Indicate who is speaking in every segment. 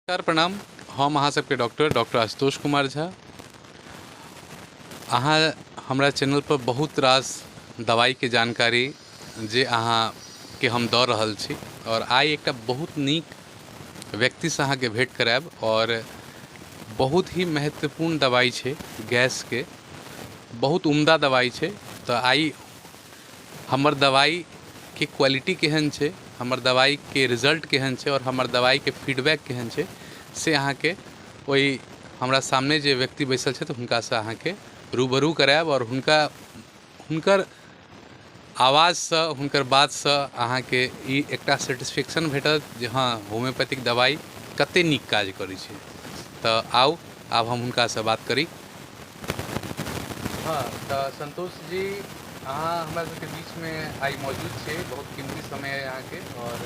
Speaker 1: नमस्कार प्रणाम। हम अहाँ सबके डॉक्टर डॉक्टर आशुतोष कुमार झा। अहाँ हमरा चैनल पर बहुत रास दवाईके जानकारी जे अहाँके हम दऽ रहल छी और आइ एकटा बहुत नीक व्यक्तिसँ अहाँके भेंट करायब और बहुत ही महत्वपूर्ण दवाई छै गैसके, बहुत उम्दा दवाई छै। तऽ आइ हमर दवाइके क्वालिटी केहन छै, हमर दवाइके रिजल्ट केहन छै और हमर दवाइके फीडबैक केहन छै से अहाँके ओहि हमरा सामने जे व्यक्ति बैसल छथि हुनकासँ अहाँके रूबरू करायब और हुनकर आवाजसँ हुनकर बातसँ अहाँके ई एकटा सेटिस्फेक्शन भेटत जे हँ होम्योपैथिक दवाइ कते नीक काज करै छै। तऽ आउ आब हम हुनकासँ बात करी। हँ तऽ संतोष जी, अहाँ हमरा सबके बीचमे आइ मौजूद छी, बहुत कीमती समय अइ अहाँके और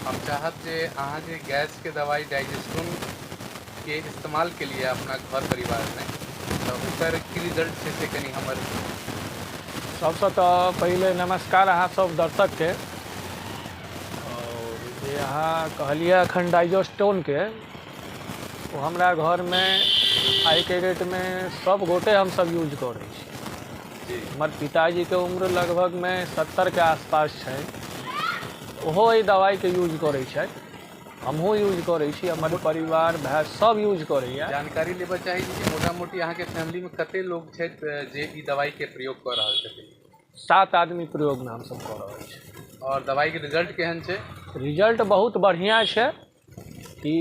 Speaker 1: हम चाहब जे अहाँ जे गैसके दवाइ डाइजेस्टोनके इस्तेमाल केलियै अपना घर परिवारमे तऽ ओकर की रिजल्ट छै से कनि हमर।
Speaker 2: सबसँ तऽ पहिले नमस्कार अहाँ सब दर्शकके। आओर जे अहाँ कहलियै एखन डाइजेस्टोनके, ओ हमरा घरमे आइके डेटमे सब गोटे हमसब यूज करै छी। हमर पिताजीके उम्र लगभगमे 70के आसपास छै, ओहो एहि दवाइके यूज करै छथि, हमहूँ यूज करै छी, हमर परिवार भाय सब यूज करैए।
Speaker 1: जानकारी लेबऽ चाहै छी कि मोटा मोटी अहाँके फैमिलीमे कते लोग छथि जे ई दवाइके प्रयोग कऽ रहल छथिन?
Speaker 2: 7 आदमी प्रयोगमे हमसब कऽ रहल छी।
Speaker 1: आओर दवाइके रिजल्ट केहन छै?
Speaker 2: रिजल्ट बहुत बढ़िआँ छै। कि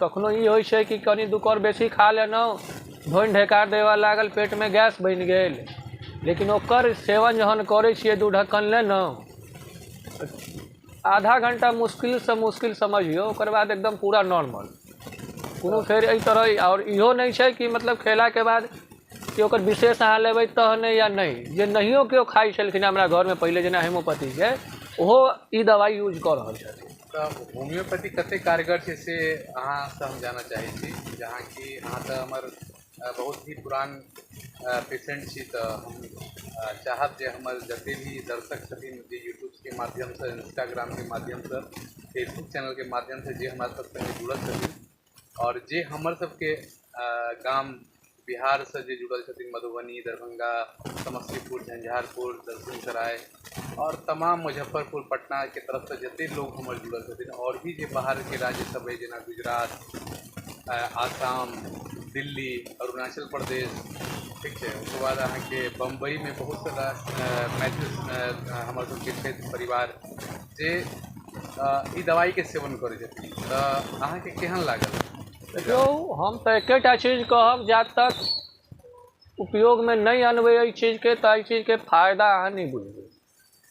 Speaker 2: कखनो ई होइ छै कि कनि दू कौर बेसी खा लेलहुँ, ढोनि ढेकार देबऽ लागल, पेटमे गैस बनि गेल, लेकिन ओकर सेवन जहन करै छियै, 2 ढक्कन लेलहुँ, आधा घंटा मुश्किलसँ मुश्किल समझियौ, ओकर बाद एकदम पूरा नॉर्मल। कोनो फेर एहि तरह आओर इहो नहि छै कि मतलब खेलाके बाद कि ओकर विशेष अहाँ लेबै तहने या नहि। जे नहियो केओ खाइ छलखिन हमरा घरमे पहिले जेना हेमोपैथीके, ओहो ई दवाइ यूज कऽ रहल छथिन।
Speaker 1: तऽ होम्योपैथी कतेक कारगर छै से अहाँसँ हम जानऽ चाहै छी, जहाँ कि अहाँ तऽ हमर बहुत ही पुरान पेशेंट छी, तऽ हम चाहब जे हमर जते भी दर्शक छथिन जे यूट्यूबके माध्यमसँ, इंस्टाग्रामके माध्यमसँ, फेसबुक चैनलके माध्यमसँ जे हमरा सब सङ्गे जुड़ल छथिन और जे हमर सबके गाम बिहारसँ जे जुड़ल छथिन, मधुबनी, दरभंगा, समस्तीपुर, झंझारपुर, दलसिंहसराय और तमाम मुजफ्फरपुर, पटनाके तरफसँ जते लोग हमर जुड़ल छथिन और भी जे बाहरके राज्य सब अइ जेना गुजरात, आसाम, दिल्ली, अरुणाचल प्रदेश, ठीक छै, ओकर बाद अहाँके बम्बईमे बहुत सारा मैथिल हमर सबके छथि परिवार जे ई दवाइके सेवन करै छथिन, तऽ अहाँके केहन लागल?
Speaker 2: देखियौ, हम तऽ एकेटा चीज कहब, जा तक उपयोगमे नहि अनबै एहि चीजके तऽ एहि चीजके फायदा अहाँ नहि बुझबै।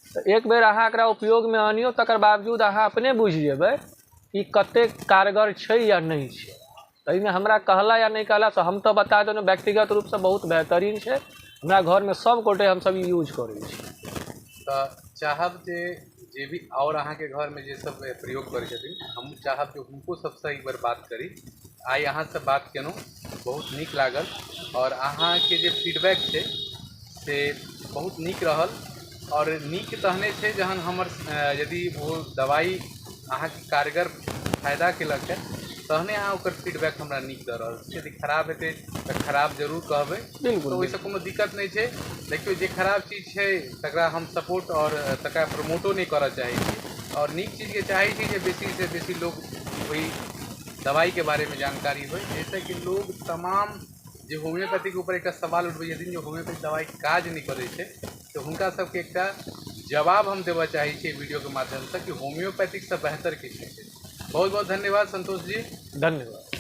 Speaker 2: तऽ एक बेर अहाँ एकरा उपयोगमे आनियौ, तकर बावजूद अहाँ अपने बुझि जेबै कि कतेक कारगर छै या नहि छै। एहिमे हमरा कहला या नहि कहला तऽ हम तऽ बता देलहुँ, व्यक्तिगत रूपसँ बहुत बेहतरीन छै। हमरा घरमे सब गोटे हमसब ई यूज करै छी।
Speaker 1: तऽ चाहब जे जे भी आओर अहाँके घरमे जे सब प्रयोग करै छथिन, हम चाहब जे हुनको सबसँ एक बेर बात करी। आइ अहाँसँ बात केलहुँ, बहुत नीक लागल और अहाँके जे फीडबैक छै से बहुत नीक रहल और नीक तहने छै जहन हमर यदि ओ दवाइ अहाँके कारगर फायदा केलक हँ तहने अहाँ ओकर फीडबैक हमरा नीक दऽ रहल छी। यदि खराब हेतै तऽ खराब जरूर कहबै,
Speaker 2: बिल्कुल,
Speaker 1: तऽ ओहिसँ कोनो दिक्कत नहि छै। देखियौ, जे खराब चीज छै तकरा हम सपोर्ट आओर तकरा प्रमोटो नहि करऽ चाहै छी और नीक चीजके चाहै छी जे बेसीसँ बेसी लोक ओहि दवाइके बारेमे जानकारी होइ, जाहिसँ कि लोग तमाम जे होम्योपैथीके ऊपर एकटा सवाल उठबै छथिन जे होम्योपैथी दवाइ काज नहि करै छै, तऽ हुनका सबके एकटा जवाब हम देबऽ चाहै छी वीडियोके माध्यमसँ कि होम्योपैथिकसँ बेहतर किछु नहि छै। बहुत बहुत धन्यवाद संतोष जी।
Speaker 2: धन्यवाद।